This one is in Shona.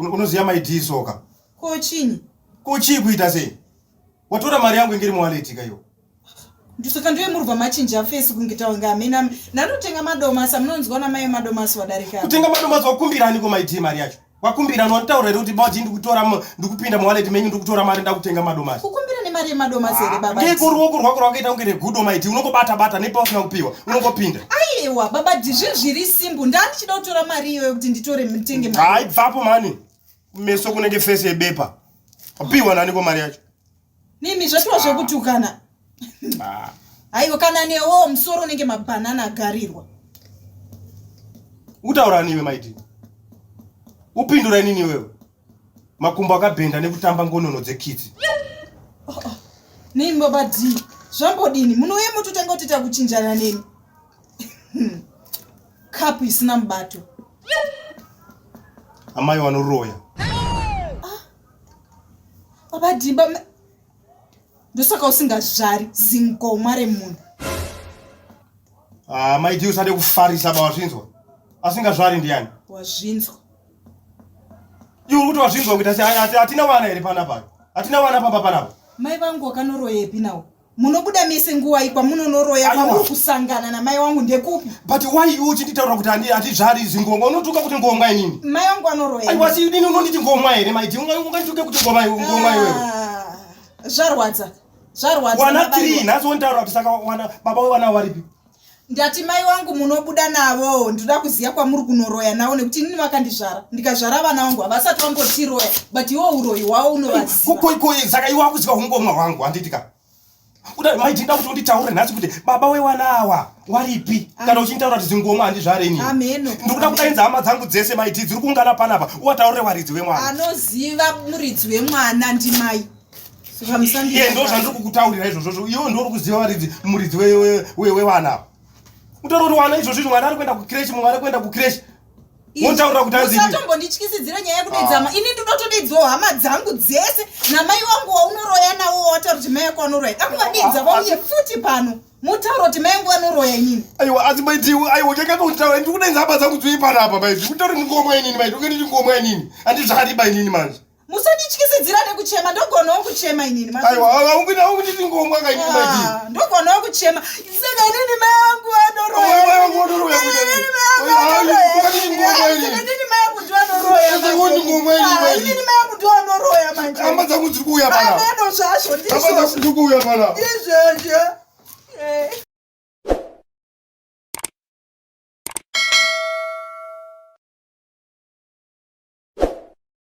Unoziva maidii soka. Ko chinyi? Ko chii kuita sei? Watora mari yangu ingiri muwaleti ka iwe. Ndosaka ndiwe murubva machinja face kunge taunga amena. Ndanotenga madomasi amunonzwa namai madomasi wadarika. Kutenga madomasi wakumbira aniko maidii mari yacho? Wakumbira ani wanditaura here kuti baba ndikutora ndikupinda muwaleti menyu ndikutora mari ndakutenga madomasi. Kukumbira nemari yemadomasi here baba? Ndiko ruoko rwako rwakaita kunge regudo maidii unongobata bata nepausina kupiwa unongopinda. Aiwa baba zvinhu zviri simple ndandichida kutora mari iyoyo kuti nditore mutenge mari. Hayi bvapo mani. Kumeso kunenge face yebepa. Wapiwa naniko mari yacho? Nimi zvatiwa zvekutukana. Ah. Aiwa kana newo musoro unenge mabhanana agarirwa. Utaura niwe maiti. Upindura inini iwewe. Makumbo akabhenda nekutamba ngonono dzekitsi. Oh, oh. Nimi baba D. Zvambodini? Munouya mototanga kutoita kuchinjana neni. Kapu isina mubato. Amai wanoroya. Ah. Baba Dhimba ndosaka usingazvari zingomwa remunhu. Ah, mai Dhi usade kufarisa ba wazvinzwa. Asingazvari ndiani? Wazvinzwa. Iwe uri kuti wazvinzwa kuita sei? Hatina vana here panapa? Hatina vana pamba panapa? Mai vangu wakanoroyepi nawo? Munobuda mese nguvai kwamunonoroya kwamuri kusangana namai wangu ndekupi? But why iwe uchinditaura kuti handizvari zingomwa unotuka kuti ngomwa inini? Mai wangu anoroya. Aiwa asi inini unonditi ngomwa here maiti? Ungandituke kuti ngomwa ngomwa iwewe. Ah, zvarwadza. Zvarwadza. Wana 3 nhasi wonditaura kuti saka wana baba wewana waripi? Ndati mai wangu munobuda navo ndoda kuziva kwamuri kunoroya navo nekuti inini vakandizvara ndikazvara vana vangu havasati vambotiroya but iwo uroyi hwavo unovaziva. Saka iwe wakuziva hungomwa hwangu handiti ka? Uda maiti nda kuti unditaure nhasi kuti baba wewana awa waripi kana uchinditaura kuti zingomwa handizvare inini. Ameno. Ndikuda kudainza hama dzangu dzese maiti dziri kuungana panapa uwataurire waridzi wemwana. Anoziva muridzi wemwana ndimai. Iye ndo zvandiri kukutaurira izvozvozvo iwe ndo uri kuziva varidzi muridzi wevana ava utaura kuti wana izvozvo izvo mwana ari kuenda kukireshi mumwe ari kuenda kukireshi wotaurira kuti anzi usatombondityisidzira nyaya yekudeedza ah. ini ndinotodeedzawo hama dzangu dzese namai wangu waunoroya nawo wataura kuti mai yako anoroya dakuvadeedza ah, vauye futi pano mutaura kuti mai yangu vanoroya inini aiwa asi maiti aiwa chakatotaura ndikudeedza hama dzangu dzui panapa maiti kutaura ndingomwa inini maiti unge ndingomwa inini handizvakadiba inini manje Musandityisidzira nekuchema ndogonawo kuchema inini. Aiwa aungina aungiti ngomwa ka inini maiti. Ah, ndogonawo kuchema. Saka inini mai angu anoroya. Mai angu anoroya. Inini mai angu anoroya. Inini mai angu ndiwo anoroya. Inini ngomwa inini ah, maiti. Inini mai angu ndiwo anoroya manje. Hama dzangu dziri kuuya pana. Ameno zvazvo ndizvo. Hama dzangu dziri kuuya pana. Ndizvozvo.